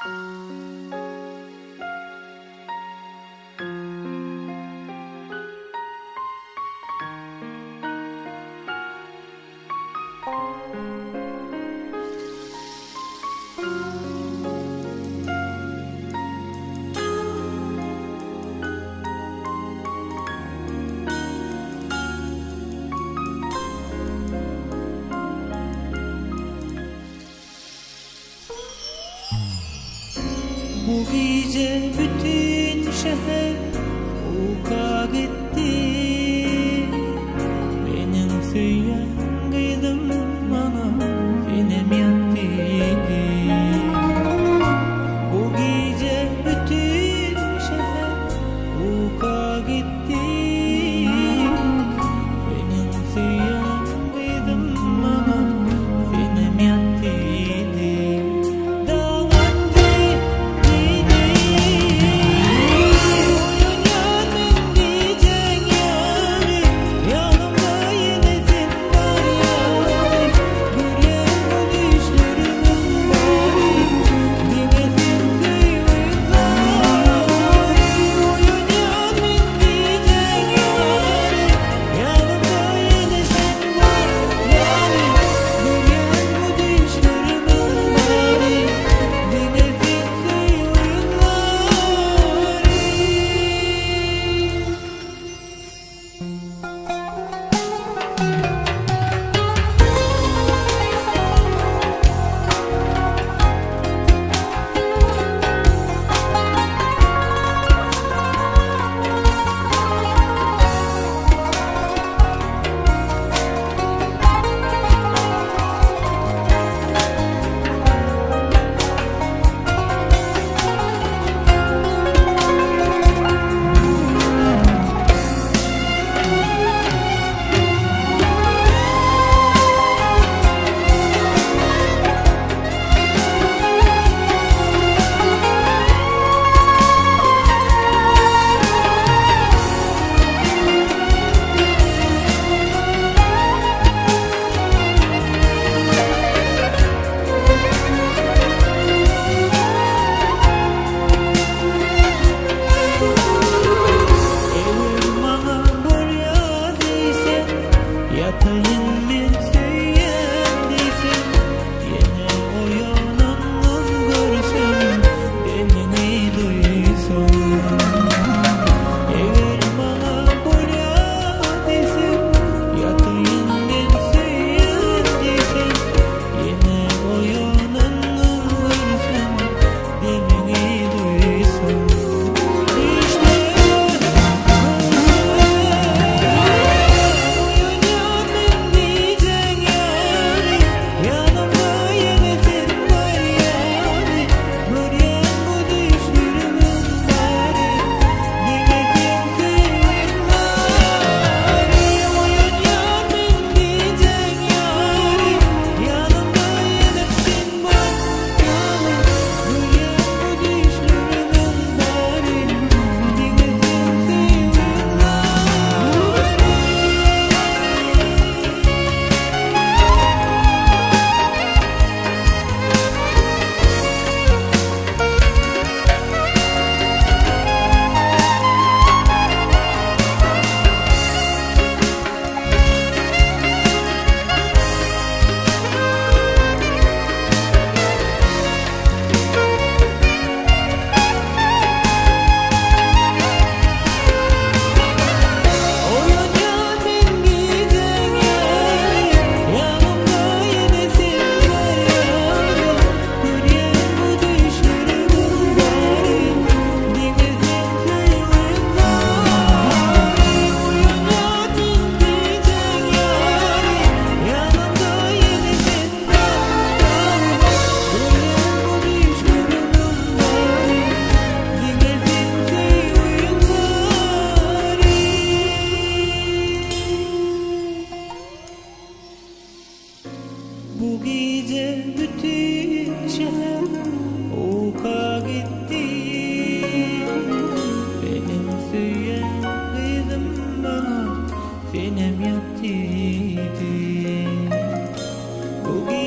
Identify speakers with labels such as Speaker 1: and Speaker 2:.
Speaker 1: Bu gije bütün şäher uka gitdi. Meniň söýýän gyzym maňa senem ýat diýdi. Bu gije bütün şäher uka gitdi. Meniň söýýän gyzym maňa senem ýat diýdi. Daň atdy diýdi. Oýanýan men gijäň ýary, Ýanymda ýene sen bar ýaly. Görýän bu düýşlerimiň bary, Diňe sen söýgüň zary. Oýanýan men gijäň ýary, Ýanymda ýene sen bar ýaly. Görýän bu düýşlerimiň bary, Diňe sen söýgüň zary. Eger maňa bolýa diýseň, Ýataýyn men söýýän diýseň, Ýene oýanandan görsem, Demiňi duýsam. Eger maňa bolýa diýseň, Ýataýyn men söýýän diýseň, Ýene oýanandan görsem, Demiňi duýsam. Düşlerim Oýanýan men gijäň ýary, Ýanymda ýene sen bar ýaly. Görýän bu düýşlerimiň bary, Diňe sen söýgüň zary. Oýanýan men gijäň ýary, Ýanymda ýene sen bar ýaly. Görýän bu düýşlerimiň bary, Diňe sen söýgüň zary. Oýanýan men gijäň ýary, Ýanymda ýene sen bar ýaly. Görýän bu düýşlerimiň bary, Diňe sen söýgüň zary. Oýanýan men gijäň ýary, Ýanymda ýene sen bar ýaly. Görýän bu düýşlerimiň bary, Diňe sen söýgüň zary. Bu gije bütün şäher uka gitdi. Meniň söýen gyzym maňa senem ýat diýdi. Bu.